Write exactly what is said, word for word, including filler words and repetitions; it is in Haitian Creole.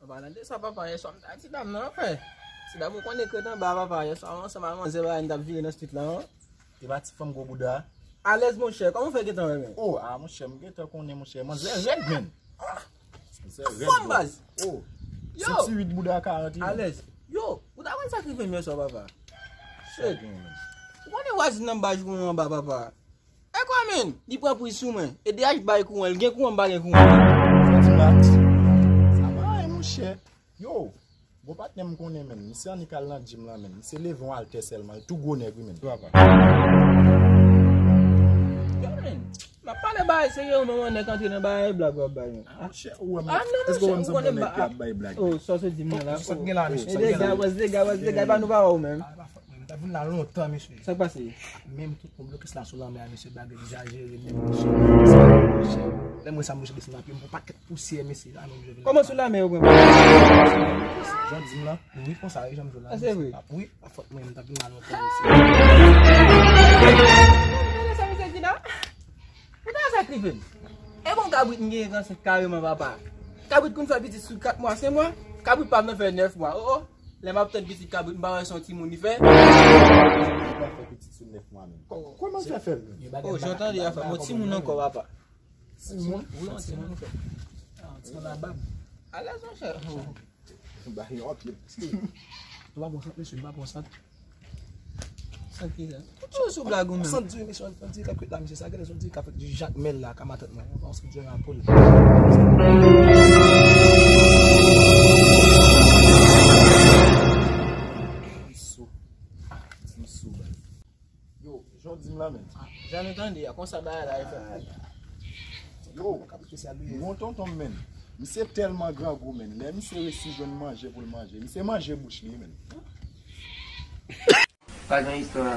An palan de sa, papa, yèswa m t a ti dam nan, anfen. Ti dam ou konnen k ret anba, papa, yèswa ansanm ak manzè, papa, n t ap vire nan street la, an. E pa ti fanm gwo bouda? Alèz, monchè, kòman w fè gentan wè, men? Oh, ah, monchè, m gentan konnen, monchè. Manzè rèd, men. Manzè rèd, bro. Baz. Oh. Yo. Senti uit bouda karant li. Alèz. Yo, ou ta konn sa k rive m yèswa, papa? Shit. Ou konnen wazin nan m pa jwe anba, papa. E kwa, men, li pran priz sou mwen. E D H bay kouran, li gen kouran, m pa gen kouran. Sa di m la. Sa mare, monchè. Yo, bon patnè m konnen, men. Misye annik al nan gym la, men. Misye leve yon altè sèlman. Li tou gwo nèg, wi, men. Yo, men, m ap pale bagay serye, ou menm yon nèg antre nan bagay blag w ap bay, men. Monchè, ou wè m, èske ou wè m sanble yon nèg k ap bay blag? Oh, sa w sot di m nan la. Sa w gen la, mesye? E dega, baz, dega, baz, dega, e pa nou pa wè w menm. Mwen ta vin la lontan, mesye. Sa k pase? Menm tout moun blokis la sou lanmè a, mesye, bagay egzajere, menm mesye. Lè mwen sa, mwen desann nan pye, mwen pran pakèt pousyè, mesye. La menm je vin. Kòman sou lanmè yo pran? Jan di m lan, wi, konsa, wi, jan m di w la. Ah, se vre? Wi, pa fòt mwen, mwen ta vin la lontan, mesye. Gade sa misye di la. Ou ta wè sa k rive m? E bon, kabrit m genyen ansent kareman, papa. Kabrit konn fè pitit sou kat mwa, senk mwa. Kabrit pa m nan fè nèf mwa. Oh, oh. Lè m ap tann pitit kabrit, m pa wè se yon timoun li fè. Li pa fè pitit sou nèf mwa menm. Kò-, kòman l fè fè l menm? Oh, jan tande a fè m yon timoun ankò, papa. Timoun? Ou yon timoun ou fè? Ah, yon timoun a bab. Alèz, monchè. Oh. Ba yon pye. Nou pa pran sant, mesye, nou pa pran sant. Sant ki sa? Ou toujou sou blag ou menm. Sant di, mesye, on, on dirè k ret la, mesye, sa genlè se on dirè k ap fèt di Jakmèl la, ka matant mwen. On sant di nan pol. M sou. M sou, baz. Yo, jan w di m la, men. Jan nou tande a, konsa bagay la e fèt. Yo, gon tonton m, men. Misye tèlman grangou, men. Lè misye resi jwenn manje pou l manje, misye manje bouch li, men. Pa gen istwa.